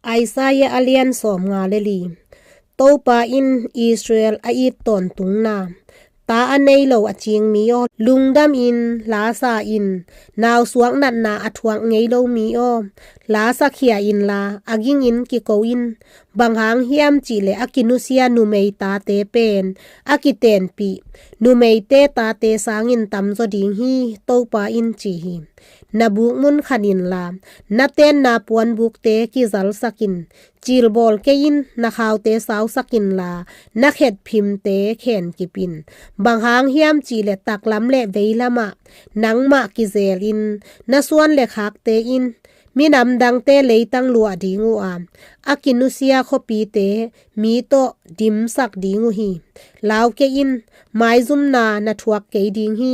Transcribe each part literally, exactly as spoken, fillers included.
Isaiah a lian sawmnga le li. Topa in Israel a it tawntungna, ta a nei lo a cing mi aw, lungdam in, la sa in, nausuak natna a thuak ngei lo mi aw, la sakhia inla, a gingin kiko in. Bang hang hiam cihleh a kinusia numei tate pen a kitenpih numeite tate sangin tamzaw ding hi, Topa in ci hi. Na bukmun khan inla, na tenna puanbukte kizalsak in. Cilbawl kei in, na khaute sausak inla, na khetphimte khen kip in. Bang hang hiam cihleh taklam le veilamah nangmah kizel in, na suan le khakte in minam dangte leitang luah ding uh a, a kinusia khuapite mi tawh dimsak ding uh hi. Lau kei in, maizumna na thuak kei ding hi.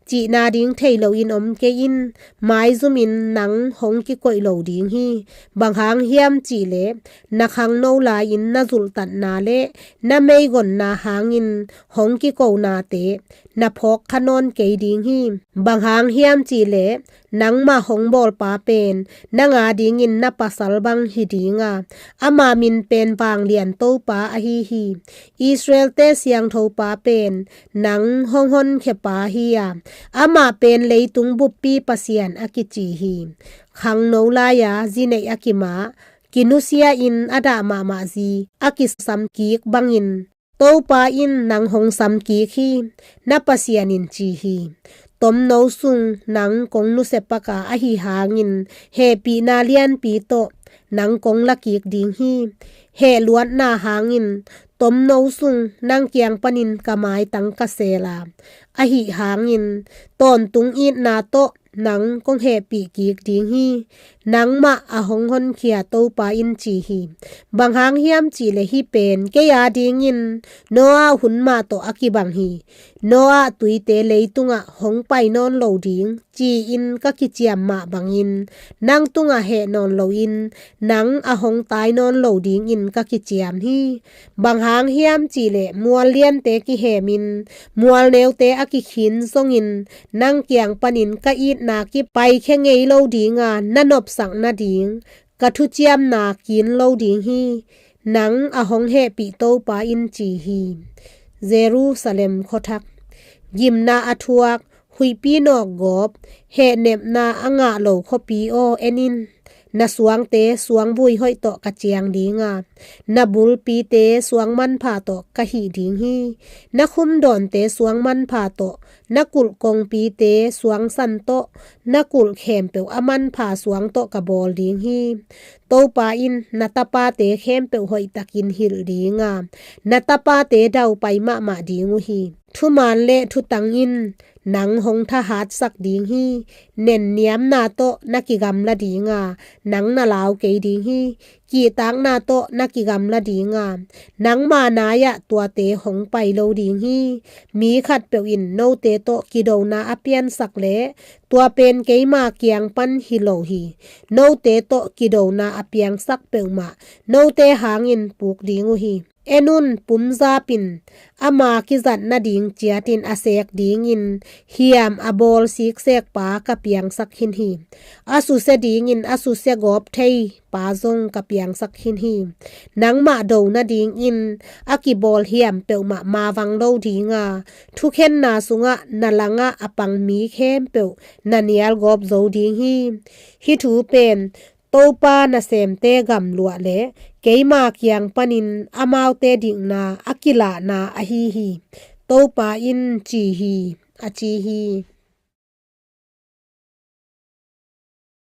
Cihna ding thei loin om kei in, maizumin nang hong kikoih lo ding hi. Bang hang hiam cihleh na khangno lai-in na zulhtatna le na meigonna hangin hong kikonate na phawkkha nawn kei ding hi. Bang hang hiam cihleh nangmah hong bawlpa pen nang adingin na pasal bang hi ding a, ama min pen Vanglian Topa ahi hi. Israelte Siangthopa pen nang hong honkhia pa hi a, amah pen leitung buppi Pasian a kici hi. Khangno lai-a zi neih a kimah, kinusia in a dah mahmah zi a kisam kik bangin Topa in nang hong sam kik hi, na Pasian in ci hi. Tomno sung nang kong nusia pak a, ahi hangin hehpihna lianpi tawh nang kong la kik ding hi. Hehluatna hangin tomno sung nang kiang panin ka maitang ka seel a, ahi hangin tawntung itna tawh nang kong hehpih kik ding hi. Nangmah a hong honkhia Topa in ci hi. Bang hang hiam cihleh hih pen kei adingin Noah hun mah tawh a kibang hi. Noah tuite leitungah hong pai nawn lo ding ci-in ka kiciam mah bangin, nang tungah heh nawn loin nang a hong tai nawn lo dingin ka kiciam hi. Bang hang hiam cihleh mual liante kihemin, mual neute a kikhin zongin, nang kiang panin ka itna kipaikhia ngei lo ding a, na nopsak nading ka thuciamna kin lo ding hi, nang a hong hehpih Topa in ci hi. Jerusalem khuathak, gimna a thuak, huihpi nawkgawp, hehnepna a ngah lo khuapi aw, en in. Na suangte suangvui hoih tawh ka ciang ding a, na bulpite suang manpha tawh ka hih ding hi. Na khumdawnte suang manpha tawh, na kulh kongpite suang san tawh, na kulh khempeuh a manpha suang tawh ka bawl ding hi. Topa in na tapate khempeuh hoihtakin hilh ding a, na tapate daupai mahmah ding uh hi. Thuman le thutang in nang hong thahatsak ding hi. Nenniamna tawh na kigamla ding a, nang na lau kei ding hi. Kihtakna tawh na kigamla ding a, nangma nai-ah tuate hong pai lo ding hi. Mi khatpeuh in note tawh kidona a piansak le tua pen keima kiang pan hi lo hi. Note tawh kidona a piangsak peuhmah note hangin puk ding uh hi. En un, pumzap in, ama kizat nading ciatin a seek dingin hiam a bawl siksekpa ka piangsak khin hi. A susia dingin a susia gawp theipa zong ka piangsak khin hi. Nangmah do nadingin a kibawl hiam peuhmah mavang lo ding a, thukhenna sungah na langah a pang mi khempeuh na nial gawp zo ding hi. Hih thu pen Topa nasemte gamluah le keima kiang panin amaute dikna a kilahna ahi hi, Topa in ci hi, a ci hi.